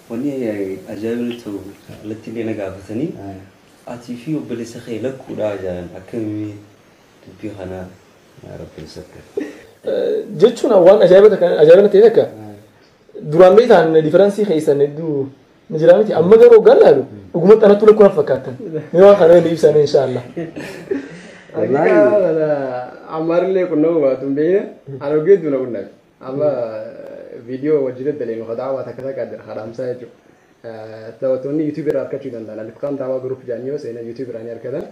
Wanni ajaa'iba ta'u alatti illee na gaafatanii atii fi obboleessa kee lakkuudhaa jaalan akkamii dubbii kanaa Rabbi sakka. Jechuun waan ajaa'iba ajaa'iba ta'e takka duraan beektaan difference keessan hedduu ni jira miti amma garuu hoggaan laalu dhugumatti anattu lakkuu na fakkaattan. Mee waan kana inni ibsan inshaallah. Wallahi Ammaarillee qunnamuu baatu hin beekne ani ogeetu na qunname. Amma viidiyoo wajjin daddaleenu kadaawaa takka takka kadhaamsaa jechuudha. Taphattoonni YouTube irraa argachuu danda'an. Alifkaan Taawaa Group jedhanii yoo seenan YouTube irraa ni argatan.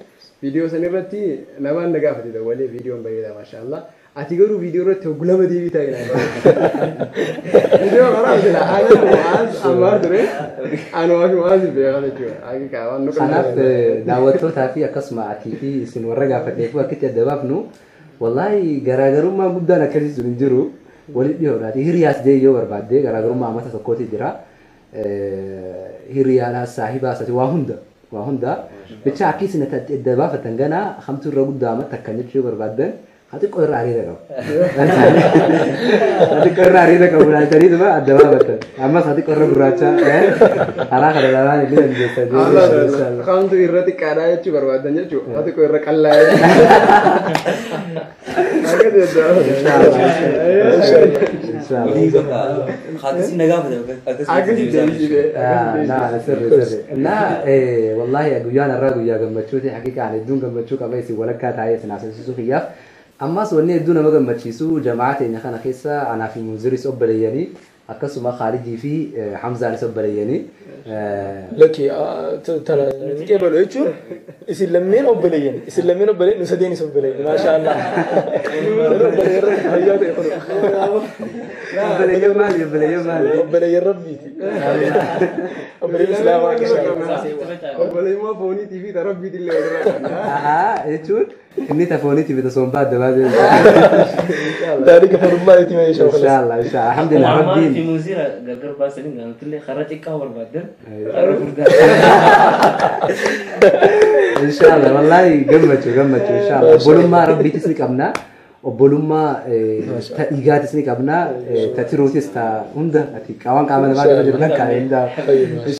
Viidiyoo san irratti namaan na gaafate dawwalee viidiyoon bareeda maashaallah. Ati garuu viidiyoo irratti hoggulama deebii ta'e naan. Viidiyoo karaa jira. Ana Mu'aaz Ammaar ture. Anuu fi Mu'aaz beekaa jechuudha. Haqiqaa waan nu Kanaaf daawwattootaa fi akkasuma atii fi isin warra gaafateef akkitti adda baafnu wallahi garaagarummaa guddaan akkasii sun hin jiru. Walitti dhiyoodhaati. Hiriyaas jee yoo barbaadde garaagarummaa amata tokkooti jira. Hiriyaadhaas saahibaas ati waa hunda waa hunda bicha akki isin adda baafatan ganaa hamtu irra guddaa amata akkan jechuu yoo barbaaddan haa xiqqoo irra ariira qabu. Haa xiqqoo irra ariira qabu laaltanii dhuma adda baafatan. Ammas haa xiqqoo irra gurraacha karaa kana lamaan illee dandeessan. Kamtu irra xiqqaadhaa jechuu barbaadan jechuudha. Haa xiqqoo irra qallaa jechuudha. Akkasii na gaafate Akkasii deebisee. Na sirri sirri. Na wallahi guyyaan irraa guyyaa gammachuuti haqiqaan hedduun gammachuu qaba isin walakkaa taa'ee isin haasofsiisuu kiyyaaf. Ammas wanni hedduu nama gammachiisu jamaa teenya kana keessa anaa fi Munziris obboleeyyanii akkasuma Khaalidii fi Hamzaanis obboleeyyanii. Lakki tana hin qeebalu jechuun isin lammeen obboleeyyan isin lammeen obboleeyyan nu sadeenis obboleeyyan maashaallah. Obboleeyyan rabbi fayyaa ta'e kun. Obboleeyyan maali obboleeyyan maali? Obboleeyyan rabbiiti. Obboleeyyan islaamaa inshaallah. Obboleeyyan fooniitii fi tarabbiitii illee walirraa qabna. Ahaa jechuun inni tafooniitii fi tasoon adda baasee. Taarika farummaa itti meeshaa Inshaallah inshaallah alhamdulillah Ammaan fi rabbiin. Munzira gargar baasanii gaantillee karaa xiqqaa barbaadan karaa guddaa. Inshaallah wallahi gammachuu gammachuu inshaallah obbolummaa rabbiitis ni qabna obbolummaa ta dhiigaatis ni qabna ta tiruutis ta hunda ati qaawwan qaama namaa irra jiru kan kaa'e hundaa.